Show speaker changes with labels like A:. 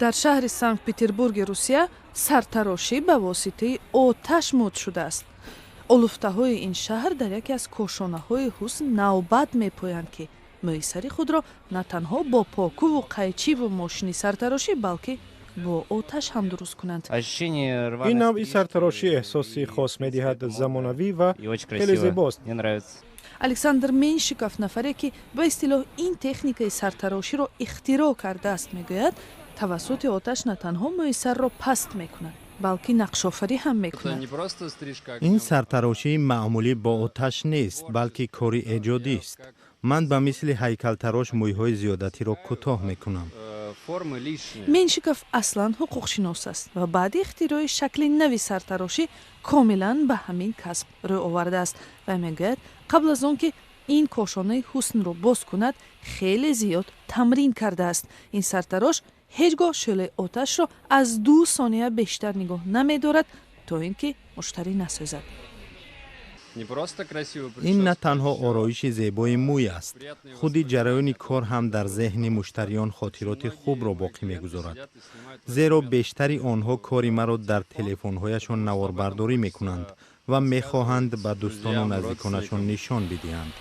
A: Дар шаҳри Санкт Петербурги Русия сартарошӣ ба воситаи оташ муд шудааст. Олуфтаҳои ин шаҳр дар яке аз кошонаҳои ҳусн навбат мепоянд, ки мӯи сари худро на танҳо бо покуву қайчиву мошини сартарошӣ, балки бо оташ ҳам дуруст кунанд.
B: Ин навъи сартарошӣ эҳсоси хос медиҳад, замонавӣ ва хеле зебост.
A: Александр Меншиков, нафаре ки ба истилоҳ ин техникаи сартароширо ихтироъ кардааст, мегӯяд, тавассути оташ на танҳо мӯи сарро паст мекунад, балки нақшофарӣ ҳам мекунад.
C: Ин сартарошии маъмулӣ бо оташ нест, балки кори эҷодист. Ман ба мисли ҳайкалтарош мӯйҳои зиёдатиро кӯтоҳ мекунам.
A: Меншиков аслан ҳуқуқшинос аст ва баъди ихтирои шакли нави сартарошӣ комилан ба ҳамин касб рӯ овардааст ва мегӯяд, қабл аз он ки ин кошонаи ҳуснро боз кунад, хеле зиёд тамрин кардааст. Ин сартарош ҳеҷ гоҳ шӯълаи оташро аз 2 сония бештар нигоҳ намедорад, то ин ки муштарӣ насӯзад.
C: Ин на танҳо ороиши зебои мӯй аст, худи ҷараёни кор ҳам дар зеҳни муштариён хотироти хубро боқӣ мегузорад, зеро бештари онҳо кори маро дар телефонҳояшон наворбардорӣ мекунанд ва мехоҳанд ба дӯстону наздиконашон нишон бидиҳанд.